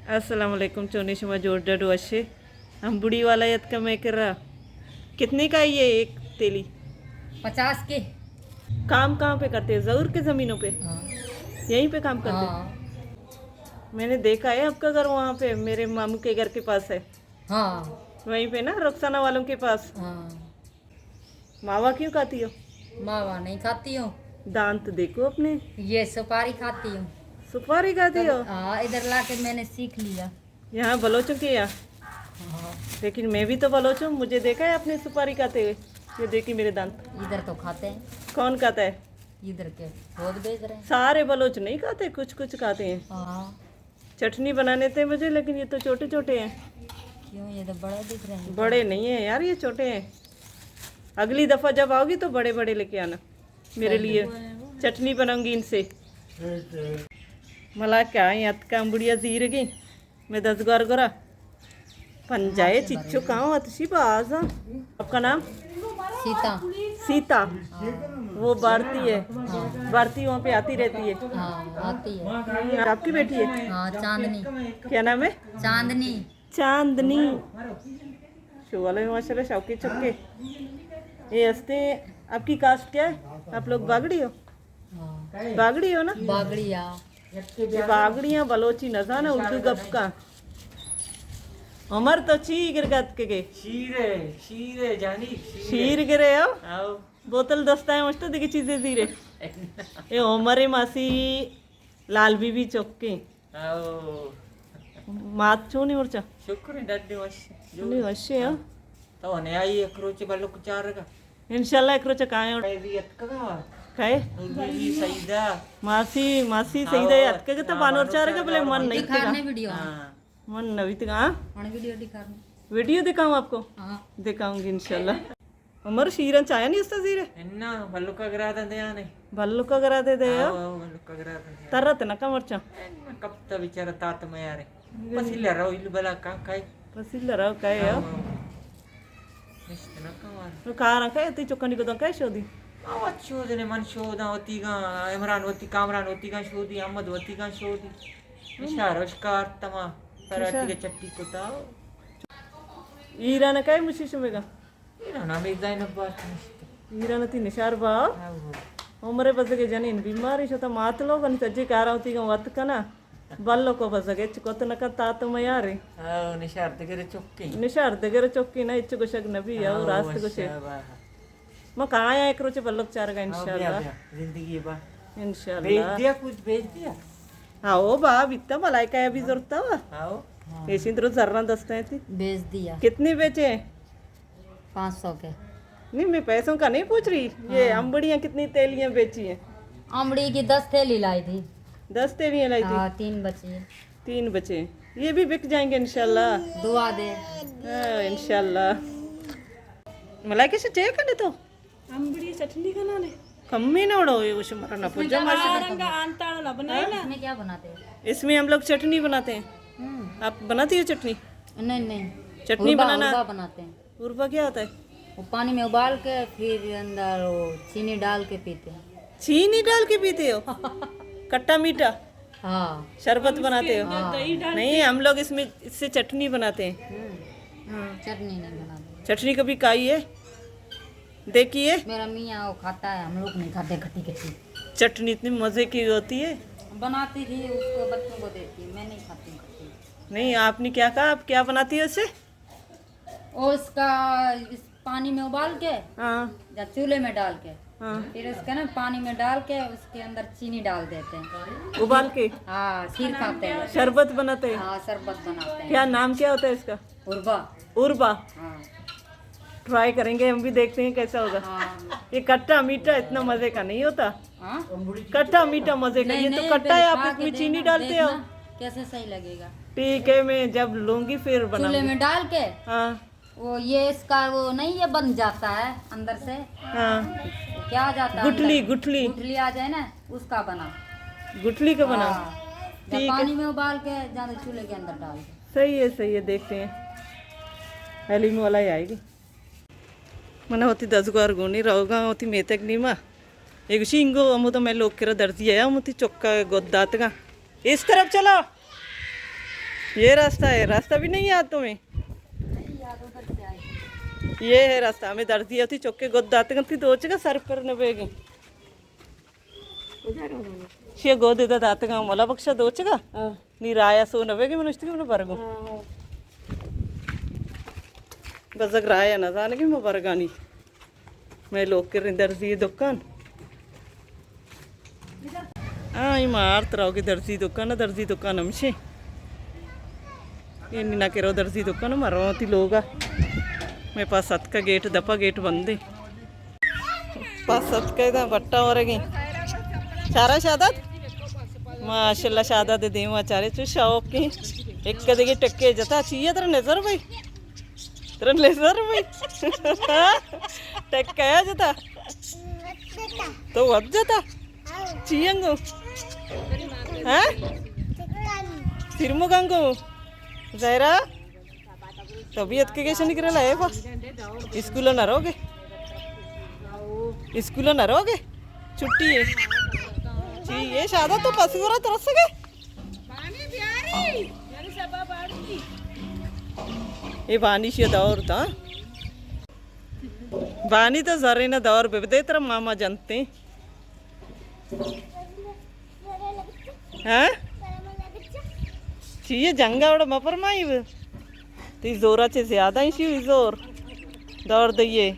السلام علیکم، چونی شما؟ جوڑ ڈڈ وشے؟ ہم بڑی والا یت کا میں کر رہا۔ کتنے کا ہے یہ ایک تیلی؟ پچاس کے۔ کام کہاں پہ کرتے ہیں؟ زور کے زمینوں پہ؟ ہاں۔ یہیں پہ کام کرتے ہیں؟ ہاں۔ میں نے دیکھا ہے آپ کا گھر وہاں پہ، میرے ماموں کے گھر کے پاس ہے۔ ہاں۔ وہیں پہ نا، رخسانہ والوں کے پاس۔ ہاں۔ ماوا کیوں کھاتی ہو؟ ماوا نہیں کھاتی ہوں۔ دانت دیکھو اپنے۔ یہ سپاری کھاتی ہوں۔ سپاری کھاتی ہو؟ ہاں، ادھر لا کے میں نے سیکھ لیا۔ یہاں بلوچوں کے یہاں؟ ہاں۔ لیکن میں بھی تو بلوچ ہوں، مجھے دیکھا ہے آپ نے سپاری کھاتے ہوئے؟ یہ دیکھیے میرے دانت۔ ادھر تو کھاتے ہیں۔ کون کھاتا ہے؟ ادھر کے بہت بیچ رہے ہیں۔ سارے بلوچ نہیں کھاتے، کچھ کچھ کھاتے ہیں۔ ہاں۔ چٹنی بنانے تھے مجھے، لیکن یہ تو چھوٹے چھوٹے ہیں۔ کیوں، یہ تو بڑے دکھ رہے ہیں۔ بڑے نہیں ہیں یار، یہ چھوٹے ہیں۔ اگلی دفعہ جب آؤگی تو بڑے بڑے لیکے آنا میرے لیے۔ چٹنی بناؤں گی ان سے۔ ملا کیا ہے، اتکا بڑھیا زیر گی۔ میں دزگار گرا۔ پنجائے چچو کہاں اتشی باز۔ آپ کا نام؟ سیتا۔ سیتا۔ وہ بھارتی ہے۔ ہاں۔ بھارتی وہاں پہ آتی رہتی ہے۔ ہاں، آتی ہے۔ آپ کی بیٹی ہے؟ ہاں، چاندنی۔ کیا نام ہے؟ چاندنی۔ چاندنی۔ شو والے ماشاءاللہ شوقی چکے۔ یہ ہستے ہیں۔ آپ کی کاسٹ کیا ہے؟ آپ لوگ باگڑی ہو؟ ہاں۔ باگڑی ہو نا؟ باگڑی، ہاں۔ یہ باگڑیاں بلوچی نہ زانا، اردو گپ کا۔ عمر تو چی گرگت کے گے؟ شیر ہے، شیر ہے جانی، شیر ہے۔ شیر گرے ہو؟ آؤ۔ بوتل دستا ہے، مشتو دیگه چیزیں زیرے۔ اے عمر ماسی لال بی بی چکے۔ آؤ۔ مات چونی مرچا؟ شکر ہے، ڈڈے وش۔ چونی وشے، ہاں؟ تو نے آئی ایک روچ بلک چارگا۔ انشاءاللہ ایک روچ کائیں۔ کائے بھی اتکگا؟ کائے؟ بی بی سعیدہ۔ ماسی، ماسی ہاں، سعیدہ اتکگا تو ہاں، بانور چارگا بلے من نہیں اتکگا۔ دکھانے ویڈیو۔ ہاں۔ من نہ بیتگا، ہاں؟ من ویڈیو دکھانے۔ ویڈیو دکھاؤں آپ کو؟ ہاں۔ دکھاؤں گی انشاءاللہ۔ عمر شیرن چایا نہیں استا زیرے؟ انا بلکا گرا دے آنے۔ بلکا گرا دے دے ہو؟ آؤ، آؤ، بلکا گرا دے دے۔ ترت نہ کا مرچا؟ انا کپتا بیچارہ تات میارے۔ پسیلہ رو ایل بلا کا کای۔ پسیلہ رو کای ہو؟ آؤ، آؤ۔ نشت نہ کا مار۔ تو کاراں کای تی چکانی گداں کای شودی؟ آ وت شودنے، من شوداں وتیگاں، عمران وتی، کامران وتیگاں شودی، احمد وتیگاں شودی۔ اشار اشکار تما۔ ترا اشار۔ تیگہ چٹی کتا۔ ایران کای مشی شمیگا؟ ایران ہمیں زینب بار نشت۔ ایران تی نشار با۔ آؤ۔ عمر بزگے جنین بیماری شتا مات لوگ، انی سجے کارا ہوتی گا وت کنا۔ بلو کو بزگے چکت نکت تا تو میارے۔ آؤ، نشار دگرے چکی۔ نشار دگرے چکی نہ، اچ گوشگ نبی، آؤ، آؤ، راست گوشے۔ شاباش۔ ما کایا ایک روچے بلک چارگا آؤ، بیا، انشاءاللہ۔ بیا، زندگی با۔ انشاءاللہ۔ بیچ دیا، کچھ بیچ دیا۔ ہاں، او با، بیتا ملائکہ ابھی زورتا وا۔ آؤ۔ ایشی درو زرنا دستا ہے تی۔ بیچ دیا۔ کتنے بیچے؟ پانچ سو کے۔ نہیں، میں پیسوں کا نہیں پوچھ رہی، یہ ہاں۔ امبڑیاں کتنی تیلیاں بیچی ہیں؟ امبڑی کی دس تھیلی لائی تھی۔ دس تیلیاں لائی تھی؟ ہاں، تین بچی ہے۔ تین بچے، یہ بھی بک جائیں گے انشاءاللہ۔ دعا دے۔ ہاں، انشاءاللہ۔ ملائکہ سے چیک کرنے تو؟ امبڑی چٹنی بنانے۔ کمی نہ اڑو، یہ کچھ مرا نہ اس میں پوجا کیا ماشاءاللہ۔ بناتے ہیں؟ رنگ آنتا والا بنائے نا۔ اس میں کیا بناتے ہیں؟ اس میں ہم لوگ چٹنی بناتے ہیں۔ ہوں۔ آپ بناتی ہو چٹنی؟ نہیں، نہیں۔ چٹنی حربہ، بنانا۔ حربہ بناتے ہیں۔ حربہ کیا ہوتا ہے؟ وہ پانی میں ابال کے پھر اندر وہ چینی ڈال کے پیتے ہیں۔ چینی ڈال کے پیتے ہو؟ کھٹا میٹھا؟ ہاں۔ شربت بناتے ہو؟ ہاں۔ نہیں، ہم لوگ اس میں، اس سے چٹنی بناتے ہیں۔ ہوں۔ ہاں۔ چٹنی نہیں بناتے۔ چٹنی کبھی کھائی ہے؟ دیکھیے۔ میرا میاں وہ کھاتا ہے، ہم لوگ نہیں کھاتے کھٹی کھٹی۔ چٹنی اتنی مزے کی ہوتی ہے۔ بناتی تھی، اس کو، بچوں کو دیتی، میں نہیں کھاتی ہوں کھٹی۔ نہیں، آپ نے کیا کہا، آپ کیا بناتی ہے اسے؟ وہ اس کا، اس پانی میں ابال کے، ہاں۔ یا چولہے میں ڈال کے، ہاں۔ پھر اس کا نا پانی میں ڈال کے اس کے اندر چینی ڈال دیتے ہیں۔ ابال کے؟ ہاں، کھیر کھاتے ہیں۔ شربت بناتے ہیں؟ ہاں، شربت بناتے ہیں۔ کیا نام کیا ہوتا ہے اس کا؟ عربہ۔ عربہ۔ ہاں۔ ٹرائی کریں گے ہم بھی، دیکھتے ہیں کیسا ہوگا۔ ہاں۔ یہ کھٹا میٹھا اتنا مزے کا نہیں ہوتا۔ ہاں؟ کھٹا میٹھا مزے کا، نہیں، یہ تو نہیں، کھٹا ہے، پہلے آپ کھا اس کے میں چینی دیکھنا، ڈالتے ہو۔ دیکھنا کیسے صحیح لگے گا۔ ٹھیک ہے، میں جب لوں گی پھر بناؤں گی۔ چولہے میں ڈال کے۔ ہاں۔ وہ یہ اس کا وہ نہیں، یہ بن جاتا ہے اندر سے۔ ہاں۔ کیا آ جاتا ہے گٹھلی، اندر؟ گٹھلی۔ گٹھلی آ جائے نا، اس کا بنا۔ گٹھلی کا بنا؟ ہاں۔ یا ٹھیک ہے۔ پانی میں ابال کے جاتے چولہے کے اندر ڈال دو۔ صحیح ہے، صحیح ہے، دیکھتے ہیں۔ حلیم والا ہی آئے گی۔ من وتی دزگوار گونی روگاں وتی میتگ نیما۔ اے گوشی، انگو ہمودا مئے لوگ کرا درزی آیا، ہم وتی چکا گد داتگاں۔ اس طرف چلو۔ یہ راستہ ہے، راستہ بھی نہیں یاد تمہیں؟ یہ ہے راستہ، ہمیں درزی ہوتی چوکے گد داتگن تھی دوچگا سر پر نہ بیگی۔ شی گود ادا داتگا ملا بخشا دوچگا۔ ہاں۔ نی رایا سو نہ بیگی من اشتگی من برگو۔ ہاں۔ بزگ رایا نہ زانگی من برگانی۔ میں لوگ کریں درزی دکان۔ ہاں، اے ما آرت روگی درزی دکان، درزی دکان ہمشی۔ اے نہ کرو درزی دکان، ما رو تی لوگا۔ میں پاس اتکا گیٹ، دپا گیٹ بندے۔ پاس اتکا ادا بٹا ورگی۔ چارا شاداد؟ ماشاءاللہ، شاداد دیما چارے چو شوق کی۔ ایک دگی ٹکے جتا چیئے تر نظر بھائی۔ ترا نظر بھائی۔ ٹکیا جتا؟ تو وت جتا؟ چی انگو؟ ہاں؟ سرمگنگو؟ زہرا؟ طبیعت کے کیسے نکل رہا ہے با؟ اسکول نہ رہوگے؟ اسکول نہ رہوگے؟ چھٹی ہے۔ چی یہ شادہ تو پس گورا ترس گئے؟ اے بانی شی دور تا۔ بانی تو زرین دور ببدے ترا ماما جنتے۔ ہاں؟ چی یہ جنگا وڑا مپرمائی بے؟ تی زورا چے زیادہ ہی شی زور۔ دور دئیے۔